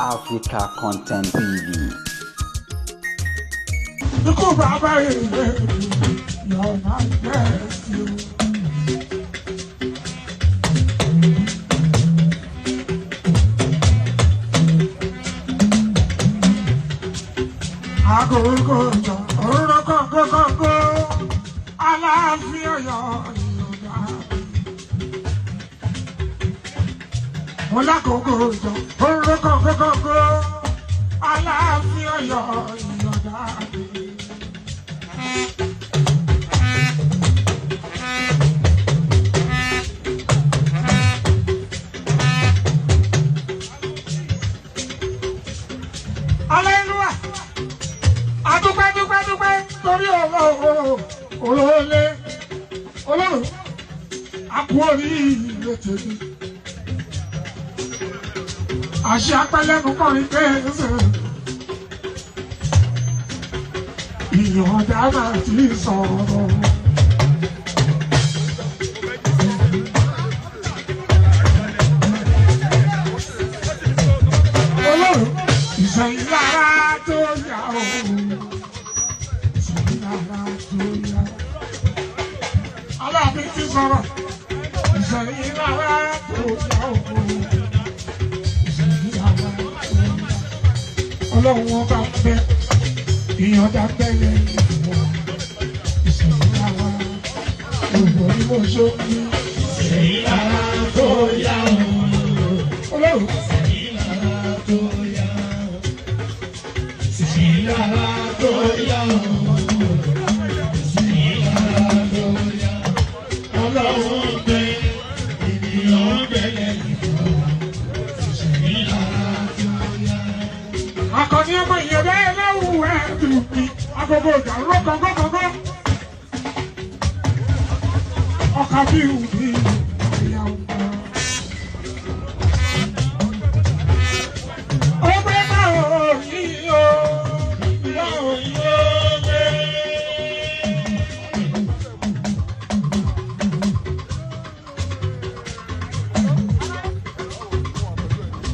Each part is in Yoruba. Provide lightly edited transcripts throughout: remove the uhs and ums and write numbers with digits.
Africa Content TV. Ikú bàbá yèyé yóò máa jẹ́ sí o. Agogo jọ orúkọ kọ̀ǹgó Aláàfin Ọ̀yọ́ ìyọ̀dá. Mo lákòókò jọ orúkọ kọ̀ǹgó Aláàfin Ọ̀yọ́ ìyọ̀dá. Aleluya! Adúpẹ́ dúpẹ́ dúpẹ́ torí ọ̀rọ̀ olóòlé olóòrùn àpò oríire tèmi. Àṣẹ apẹ́lẹ́nu kọrin kéèsè. Ìyọ̀ǹda máa ti sọ̀rọ̀. Olóòrùn ìsẹ̀yìn lára tó yà ó. Ìsẹ̀yìn lára tó yà ó. Aláàfin ti sọ̀rọ̀. Ìsẹ̀yìn lára tó yà ó. Ìsẹ̀yìn lára tó yà ó. Ọlọ́run wọn bá fẹ́ ìyọ̀ǹda bẹ́lẹ̀ ìwọ̀n. Ìsẹ̀yìn lára òwò ni mo ṣó ní. Ìsẹ̀yìn lára tó yà ó. Ọlọ́run. Ìsẹ̀yìn lára tó yà ó. Ìsẹ̀yìn lára tó yà ó. Ìsẹ̀yìn lára tó yà ó. Ọlọ́run bẹ ènìyàn bẹ̀lẹ̀ ìfọ̀. Ìsẹ̀yìn lára tó yà ó. Akọni ọmọ ìyẹ̀dá ẹlẹ́wù ẹ̀dùn mi agogo ìjà rọ́kọ̀gọ́gọ́gọ́. Ọkà bí ìwù ìyá ọ̀gá. Ó gbé náà òyìn o, ìyá òyìn ó gbé.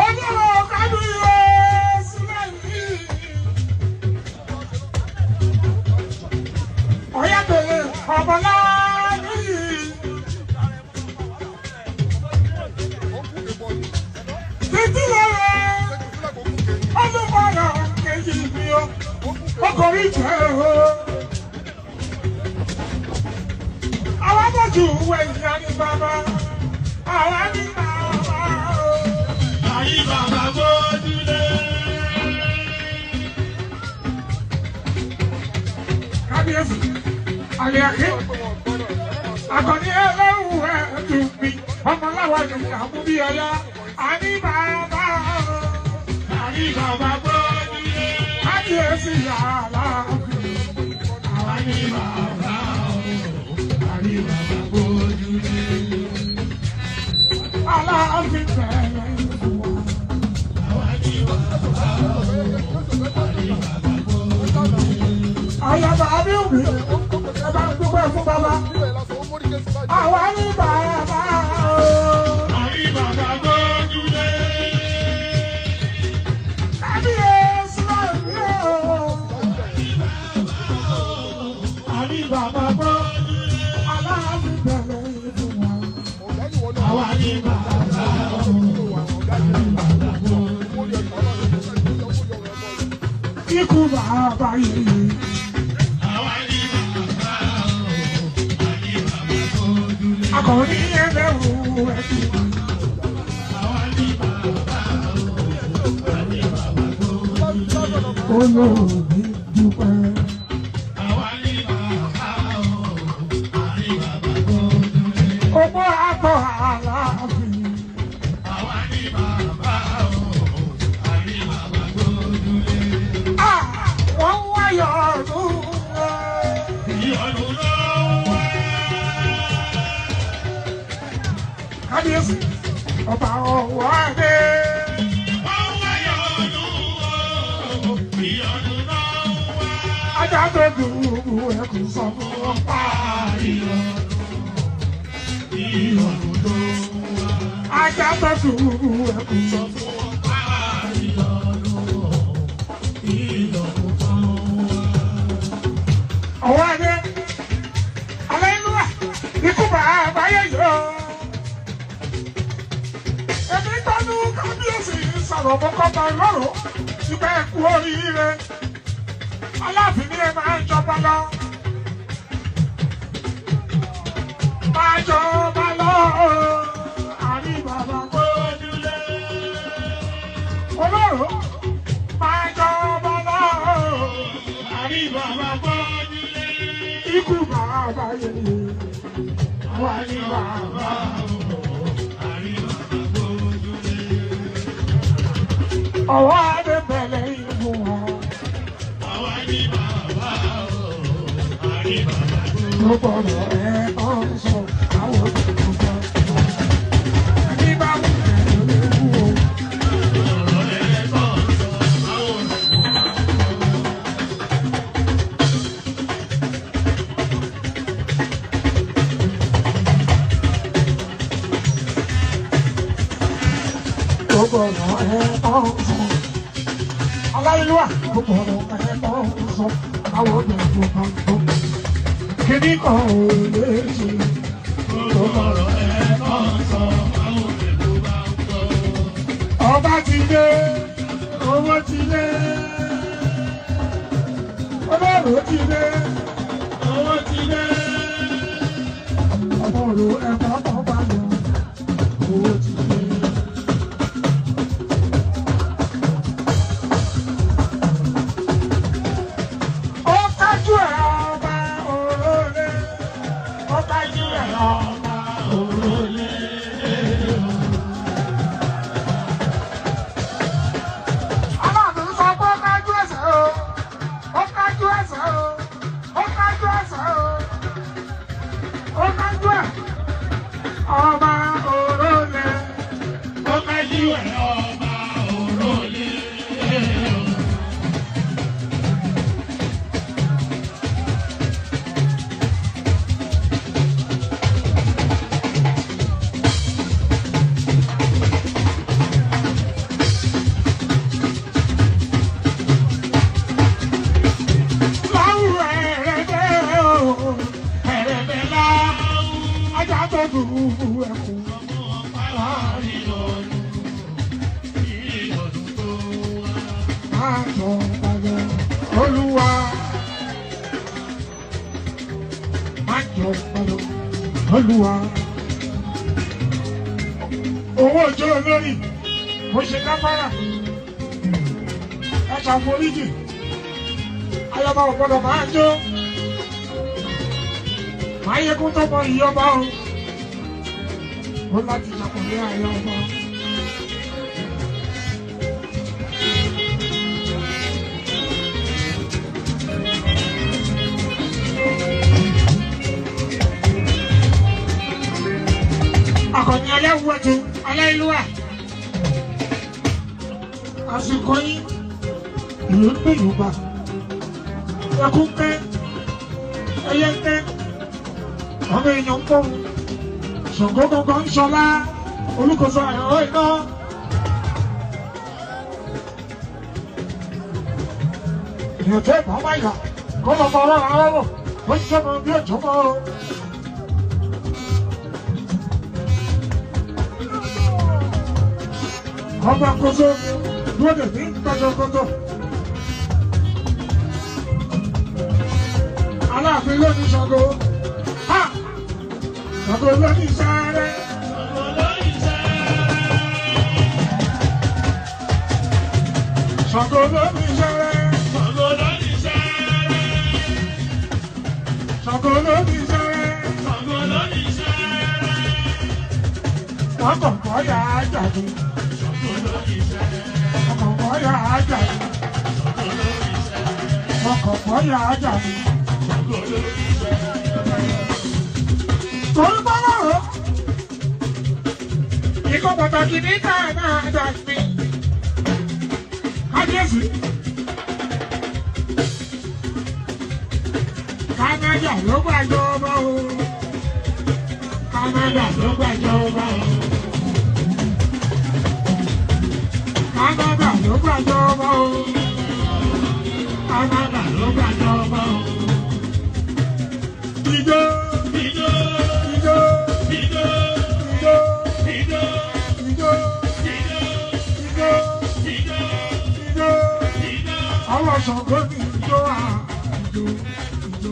Olóró kábíyèsí lẹ́yìn. Ọ̀yẹ́dẹ̀lẹ̀ ọmọláàbí. Títí lọ́rọ̀ olúmọ̀rọ̀ kejì mi o, ọkùnrin jẹ́ o. Àwọn mọ̀jú wẹ̀ ìyá ní bàbá, àwa ní bàbá o. Ayé bàbá gbójúlé. Kábíyèsí, àlẹ́àkí, akọni ẹlẹ́wù ẹ̀dùn mi, ọmọláwa ni àmúbíyọyá, àní bàbá o. Ayé bàbá gbójúlé. Kábíyèsí Aláàfin, Àwa ní bàbá o. Ayé bàbá gbójúlé. Aláàfin bẹ̀rẹ̀ ìwà. Àwa ní bàbá o. Ayé bàbá gbójúlé. Àyàbá Abíwì, ẹ bá ń dúpẹ́ fún bàbá. Àwa ní bàbá o. Ayé bàbá gbójúlé. Kábíyèsí láàrin o. Ayé bàbá gbójúlé. Aláàfin bẹ̀rẹ̀ ìwà. Àwa ní bàbá o. Ayé bàbá gbójúlé. Ikú bàbá yìí. Àwa ní bàbá o. Ayé bàbá gbójúlé. Akọni ẹlẹ́wù ẹ̀dùn. Àwa ní bàbá o. Ayé bàbá gbójúlé. Olóògbé dúpẹ́. Àwa ní bàbá o. Ayé bàbá gbójúlé. Owó àtọ̀ Aláàfin. Àwa ní bàbá o. Ayé bàbá gbójúlé. Ah! Wọ́n wáyọ̀ ọdún rẹ̀. Ìyọnu ló wá. Kábíyèsí, ọba ọ̀wọ́ adé. Wọ́n wá yọnu o. Ìyọnu ló wá. Ajá tó dùn ẹkùn sọ fún ọ̀pá. Ìyọnu. Ìyọnu ló wá. Ajá tó dùn ẹkùn sọ fún Ìyọnu. Àrò mọ́kọ́ta lọ́rọ̀ síbẹ̀ kú oríire. Aláàfin ni ẹ máa ń jọba lọ. Máa jọba lọ, àrí bàbá gbójúlé. Olóró máa jọba lọ, Àrí bàbá gbójúlé. Ikú bàbá yẹn, àwa ní bàbá. Àrí bàbá gbójúlé. Ọwọ́ adé bẹ̀rẹ̀ ìlú wọn. Àwa ní bàbá o. Àrí bàbá gbójúlé. Gbogbo ọ̀rọ̀ ẹ̀ ọ́ sọ àwọn òkùnkùn. Ẹni bá wù ẹ́ ló wù ó. Ọ̀rọ̀ ẹ̀ kọ́ sọ àwọn Gbogbo ọ̀rọ̀ ẹ̀ ọ́ sọ. Aláìlúwà gbogbo ọ̀rọ̀ ẹ̀ ọ́ sọ àwọn òkùnkùn. Kìnní kan ò lè ṣe. Gbogbo ọ̀rọ̀ ẹ̀ kọ́ sọ àwọn òkèlú bá ń gbọ́. Ọba ti dé, owó ti dé, olóró ti dé, Owó ti dé. ọmọ òru ẹ̀fọ́ kan bá lọ, owó ti dé. Ó kájú ẹ̀ ọba òrólé, ó kájú ẹ̀ ọba òrólé. Aláàfin sọ pé ó kájú ẹsẹ̀ o, ó kájú ẹsẹ̀ o, ó kájú ẹsẹ̀ o, ó kájú ẹ̀ ọba òrólé. Ó kájú ẹ̀ ọba òrólé. Láwù ẹ̀rẹ̀dẹ̀ o, ẹ̀rẹ̀dẹ̀ lá, ajá tó dùn ẹkùn. Láàrin ọdún, ìrìn ọdún tó wá. Máa jọba lọ, Olúwa. Máa jọba lọ, Olúwa. Owó òjò olórí, mo ṣe káfárà. Ẹ ṣàforíjì. Ayọba ò gbọdọ̀ máa jó. Máyégún tó mọ ìyọba o. Ó láti ṣàkóso ayọba. Akọni aláwùwẹ̀tò aláìlúwà. Àsìkò yín ìlú ń pè Yorùbá. Ẹkún kẹ́, ẹyẹ ń kẹ́, ọmọ èèyàn ń pọ̀hún. Ṣàngó gangan ń ṣọlá, olùkóso àyànwó iná. Èèyàn tẹ́ ìbọn máa yà, kó lọ fọwọ́ ra wọ́wọ́, ó ń ṣẹ́gun bí òjò mọ́ o. Ọba koso dúró dè ní gbàjọgbọjọ. Aláàfin ló ní Ṣàngó. Ha! Ṣàngó ló ní sáré. Ṣàngó ló ní sáré. Ṣàngó ló ní sáré. Ṣàngó ló ní sáré. Ṣàngó ló ní sáré. Wọ́n kàn kọ́ yà á jàdí. Ṣàngó ló ní sáré. Wọ́n kàn kọ́ yà á jàdí. Ṣàngó ló ní sáré. Wọ́n kàn kọ́ yà á jàdí. Ṣàngó ló ní sáré. Torí bọ́lá o. Ikọ̀ pàtàkì ní Kánádà ni. Kábíyèsí. Kánádà ló gbàjọba o. Kánádà ló gbàjọba o. Kánádà ló gbàjọba o. Kánádà ló gbàjọba o. Ijó, Ijó, ijó, ijó, ijó, ijó, ijó, ijó, ijó. Ṣàngó ní ìjọ à. Ìjó, ìjó,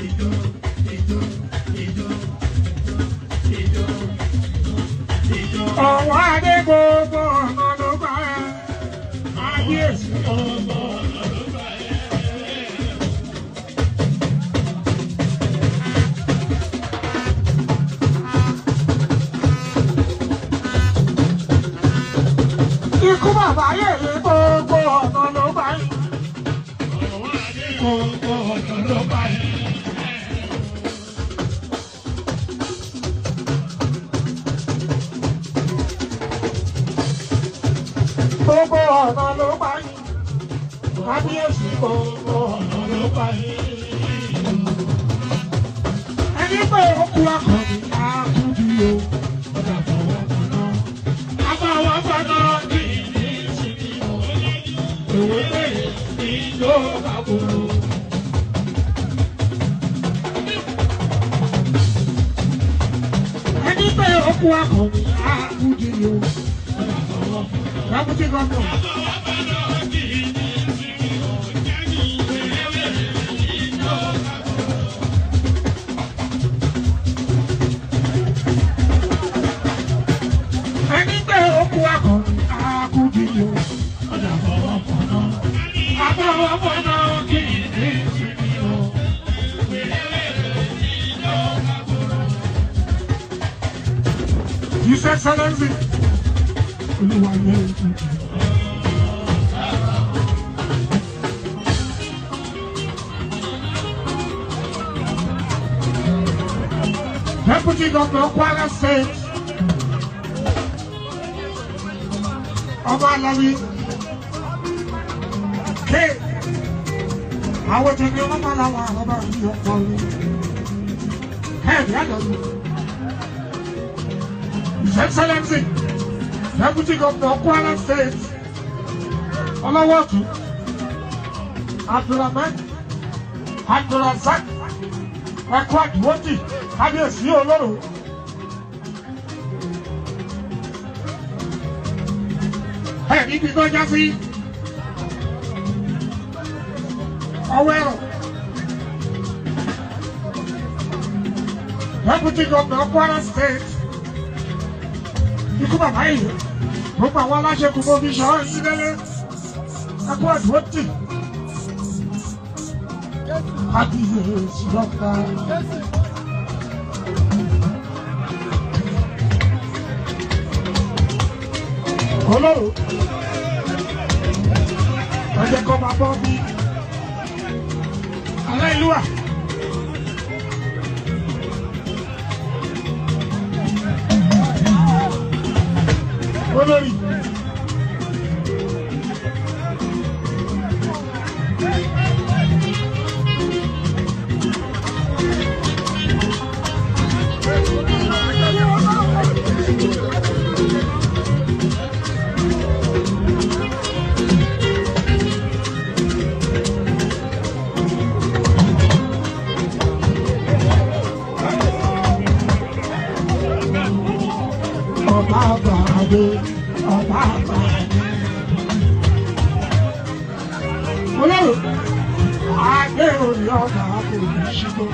ìjó, ìjó, ìjó, ìjó, ìjó, ìjó. Ọ̀wọ́ adé gbogbo ọ̀nà ló bá ẹ. Kábíyèsí. Ọmọ ọ̀nà ló bá ẹ. Ikú bàbá yèyé gbogbo ọ̀nà ló bá ẹ. Ọ̀wọ́ adé gbogbo ọ̀nà ló bá ẹ. Gbogbo ọ̀nà ló bá ẹ. Kábíyèsí. Gbogbo ọ̀nà ló bá ẹ. Ẹni pé ó kú akọni àkúdí o. Ọ̀dà fọwọ́ kaná. Àbáwọ̀ fọ́nà Kí ni ìsinmi o? Òwe lè ní ìjó kàbúrú. Ẹni pé ó kú akọni àkúdí o. Ọ̀dà fọwọ́ kaná. Deputy Governor. Ẹni pé ó kú akọni àkúdí o. Àbáwọ̀ fọ́nà His Excellency. Olúwa yẹ ìtútù. Deputy Governor Kwara State. Ọba Alawi. K. Àwọn tẹ̀lé ọmọ làwọn àrọ́bà yìí ọkọ rí. Head yàtọ̀. His Excellency, Deputy Governor Kwara State, Ọlọ́wọ́tú, Abdulrahman, Abdulrazak, Ẹ̀kọ́ Àdìwọ́tì, Kábíyèsí Olóró. Ẹ níbi tó já sí ọwọ́ ẹ̀rọ. Deputy Governor Kwara State, ikú bàbá yìí gbogbo àwọn aláṣẹ kò mọ fi ṣọ́ yín lẹ́lẹ́ ẹkú àdúrótì kábíyèsí lọ́gbà. Olóró ọjọ́ kọ́ máa bọ́ bí aláìlúwà. Olórí. Ọba àgbàdo, ọba àgbàdo. Olórí, adé orí ọba kò ní ṣígbó.